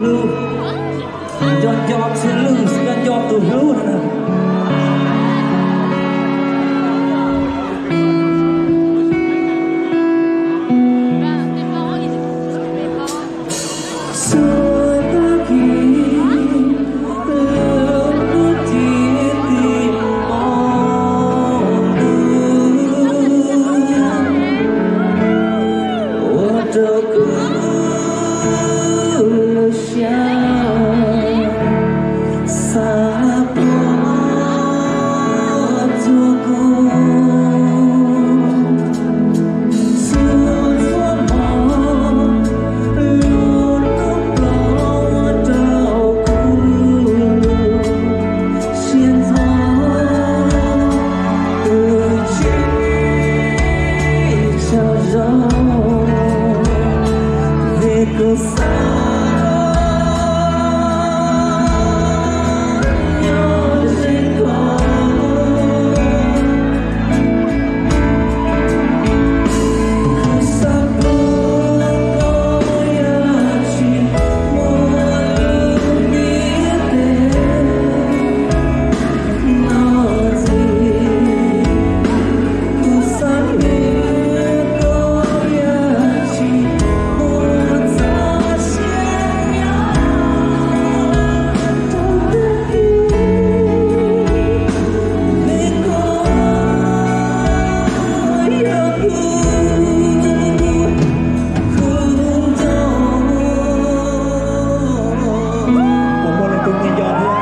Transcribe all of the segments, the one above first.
Hlub, nco nco txhua lub, nco nco tus hlub na. Txhua tag kis lub hnub tim tim npoo ntuj ua rau kuv lub siab xav pom txog kuv. Txhua txhua hmo lub hnub los ua rau kuv siab ntxhov lub tsev tsaug zog, vim kuv xav nyob ze koj. Kuv xav pom koj, yog tsis muaj lub ntiaj teb no ntxiv. Kuv xav nrhiav koj, yog tsis muaj txoj sia nyob rau ntawm kuv, vim koj yog kuv khub nraug. Puas muaj leej twg nco thiab?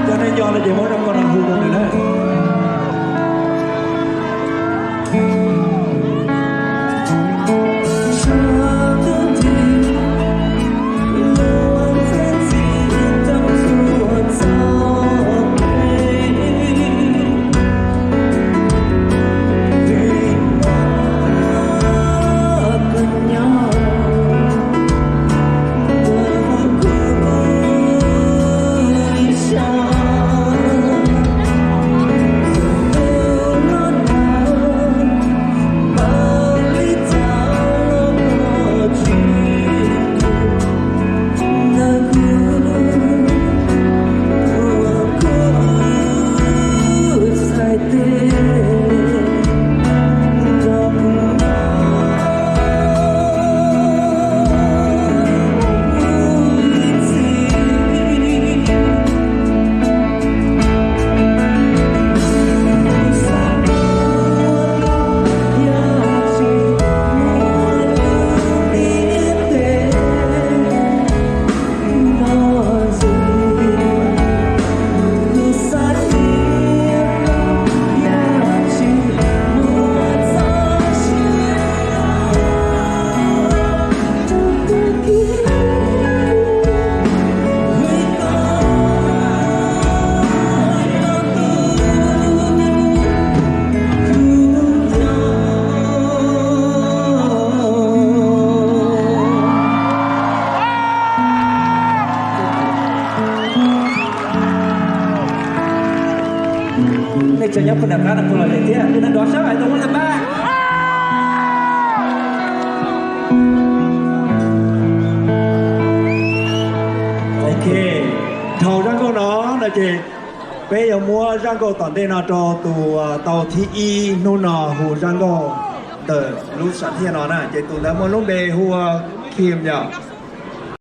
Yog nej nco no ces muab rau koj no hu rau nws na. Nej tseem nyob puag nram qab no puas lom zem thiab? Leej twg nrov sab hais tau muab nta pab. Ok, dhau zaj nkauj no no ces peb yuav muab zaj nkauj tom ntej no rau tus tau thib ib hnub no hu zaj nkauj ntawm lub sam thiaj no na, ces tus ntawd muaj lub npe hu ua Kim yom.